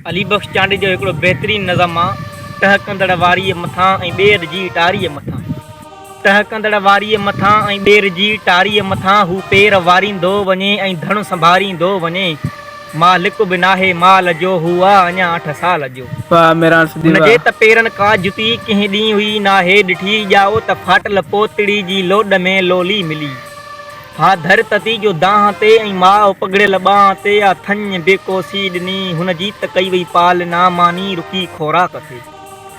علي بخش چانڊيي جو هڪڙو بهترين نظم آ، ٽهڪندڙ واريء مٿان ۽ ٻير جي ٽاريء مٿان. ٽهڪندڙ واريء مٿان ۽ ٻير جي ٽاريء مٿان هو پير واريندو وڃي ۽ ڌڻ سنڀاريندو وڃي. مالڪ به ناهي مال جو هو آ اڃا اٺ سال جو. واهه ميران سڌي هن جي واهه. ته پيرن ڪا جتي ڪنهن ڏينهن هئي ناهي ڏٺي، ڄائو ته ڦاٽل پوتڙي جي لوڏ ۾ لولي ملي. ها ڌر تتي جو دانهن تي ۽ ماء پگهڙيل ٻانهن تي آ ٿڃ بي ڪوسي ڏني هن جي ته ڪئي وئي پالنا ماني رکي خوراڪ تي.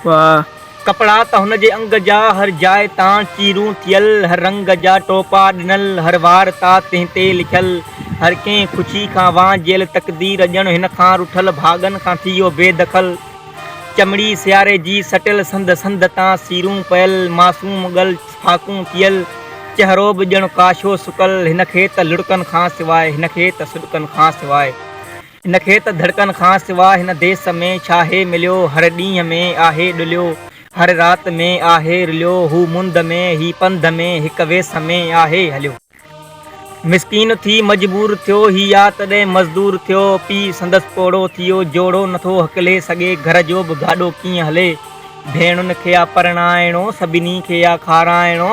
واهه. ڪپڙا ته هن جي انگ جا هر جاء تان چيرون ٿيل هر رنگ جا ٽوپا ڏنل هر وارتا تنهن تي لکيل هر ڪنهن خوشي کان وانجهيل تقدير ڄڻ هن کان رٺل ڀاڳن کان ٿي ويو بي دخل چمڙي سياري جي سٽيل سنڌ سنڌ تان سيرون پيل معصوم ڳل ڦاڪون پيل، چهرو به ڄڻ ڪاشو سڪل، هن کي ته لڙڪن کان سواء، هن کي ته سڏڪن کان سواء، هن کي ته ڌڙڪن کان سواء هن ديس ۾ ڇاهي مليو، هر ڏينهن ۾ آهي ڏليو، هر رات ۾ آهي رليو، هو مند ۾، هي پنڌ ۾، هڪ ويس ۾ آهي هليو. مسڪين ٿي مجبور ٿيو، هي آ تڏهن مزدور ٿيو، پيء سندس پوڙهو ٿيو، جوڙو نٿو هڪلي سگهي، گهر جو به گاڏو ڪيئن هلي، ڀيڻن کي آ پرڻائڻو، سڀني کي آ کارائڻو،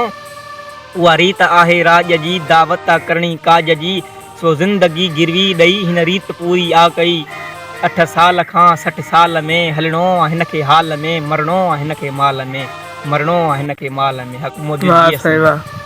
اها ريت آهي راڄ جي، دعوت آ ڪرڻي ڪاڄ جي، سو زندگي گروي ڏئي، هن ريت پوري آ ڪئي، اٺ سال کان 60 سال ۾، هلڻو آ هن کي حال ۾، مرڻو آ هن کي مال ۾، مرڻو آ هن کي مال ۾، حق مودي واهه جيئي سائين سنڌ. واهه.